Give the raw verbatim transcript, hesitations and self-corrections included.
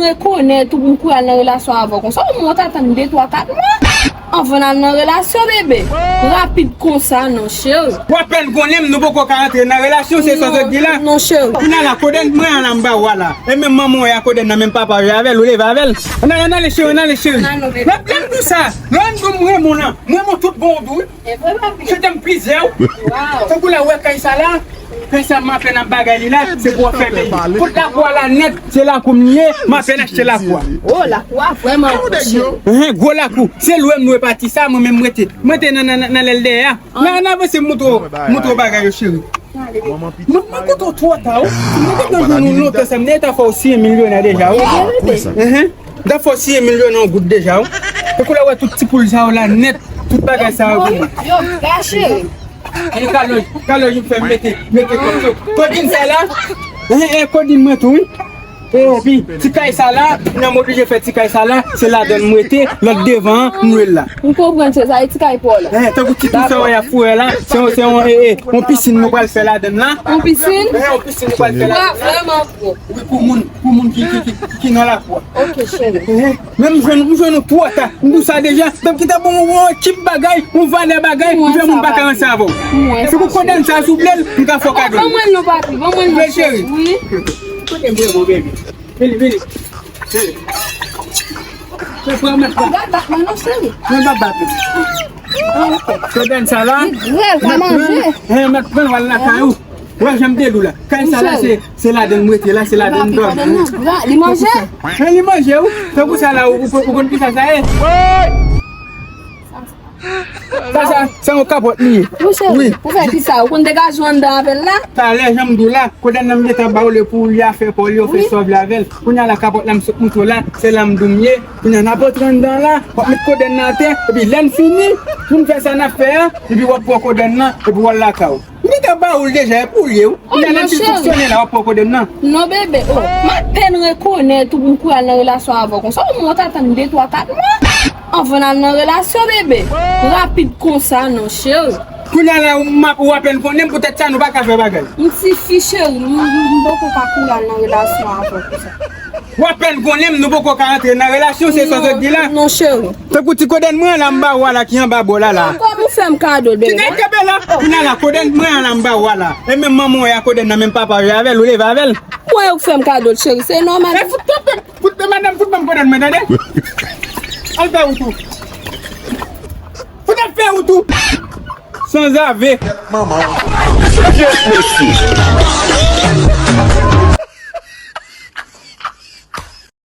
Rekonèt ou pou m kouri al nan relasyon avè w konsa. Omwen w ta tann de, twa, kat mwa anvan n al nan relasyon, bebe. Rapid konsa, non, cheri. W apèn konnen m, nou poko ka rantre nan relasyon, se sa w di la. Non, cheri. Kounye a la, kodenn mwen an la, m ba w a la. E menm manman w a kodenn nan, menm papa w avè l, ou leve avè l. Ann ale, ann ale, cheri, ann ale, cheri. Ann ale, non, bebe. Lè m di w sa, lè m di w m renmen w lan, m renmen w tout bon w tou, wi. Se te m plizyè, wi. Tankou lè w wè kay sa la, kay sa m apèn ap bagay li la, se pou w fè peyi. Kot lakou a la nèt, se lakou m ye, m apèn achte lakou a. O, lakou a vrèman gwo, cheri. Enhen, gwo lakou. Se lwe m lwe pati sa, mwen menm m rete. M rete nan, nan, nan, nan lèl dèyè a. Nan, nan avanse m montre w, montre w bagay yo, cheri. Mwen, mwen koute w twò ta, wi. Mwen te gen yon lontan sa, m ta fè w siyen milyonè deja, wi. Enhen. M ta fè w siyen milyonè yon goud deja, wi. Tankou lè w wè tout ti poul sa yo la nèt, tout bagay sa yo pou mwen. Yo, gache. E kalòj, kalòj m fè mete, mete kòb yo. Kodin sa la, e, e, kodin mwen tou, wi. E, epi, ti kay sa la, nan m oblije fè ti kay sa la, se ladan m rete, lòt devan an, m lwe l la. M konprann, se sa, e ti kay pa w la. E, tankou ti tou sa w wè y ap foure la, se yon, se yon, e, e, yon pisin mwen pral fè ladan l la. Yon pisin? E, yon pisin mwen pral fè ladan l la. Wa, vrèman gwo. Wi, pou moun, pou moun ki, ki, ki, ki nan lakou a. Ok, cheri. Enhen. Men m jwenn, m jwenn ou twò ta. M di w sa deja. Tanp ki ta bon, yon ekip bagay, yon valè bagay, m fè moun pa ka ranse avè w. Se pou kodenn sa, si w vle l, m ka fè w kado. Ban mwen l non, papi. Ban mwen l non, cheri. Wi. Kote m vle bon, baby. Vini, vini. Vini. Se pran mèt la. Gad bat mwen non, cheri. Mwen pa bat ou. Kodenn sa la. Li grèl, pa manje. Mèt pran, mèt pran, w al lakay ou. Wè, jan m te di w la. Kay sa la, se, se ladan m rete la, se ladan m dòmi. Li manje? Men li manje, wi. Tankou sa la, ou, ou, ou konn kisa sa ye? Sa, sa, se yon kapòt li ye. Wi. Pou fè kisa? Ou konn degaje w anndan avè l la? Talè, jan m di w la, kodenn nan m gentan ba w li pou li a fè pa w li, ou fè sa w vle avè l. Kounye a la, kapòt la, m sot montre w la, se la m di w m ye. Kounye a, n ap antre anndan la, w ap met kodenn nan atè, epi lè n fini, pou n fè sa n ap fè a, epi w ap pran kodenn nan, epi w al lakay ou. M gentan ba ou l deja, e pou l ye, wi. Kounye a, lè l fin fonksyone la, w ap pran kodenn nan. Non, bebe, o, m apèn rekonèt ou pou m kouri al nan relasyon avè w konsa. Omwen w ta tann de, twa, kat mwa anvan n al nan relasyon, bebe. Rapid konsa, non, cheri. Kounye a la, m ap, ou apèn konnen m, poutèt sa nou pa ka fè bagay. M tifi, cheri, m, m, m poko ka kouri al nan relasyon avè w konsa. W apèn konnen m, nou poko ka rantre nan relasyon, se sa w di la. Non, cheri. Tankou ti kodenn mwen an la, m ba w a la, ki anba bò la la. Kòman w fè m kado l, bebe? Ti nèg kanpe la. Kounye a la, kodenn mwen an la, m ba w a la. E menm manman w a kodenn nan, menm papa w avè l, ou leve avè l. Mwen yo k fè m kado l, cheri, se nòmal. E fout kanpe, fout, madanm, fout ban m kodenn mwen, tande? Al fè wout ou. Fout ap fè wout ou. Sanzave. Manman. Kèt mesye.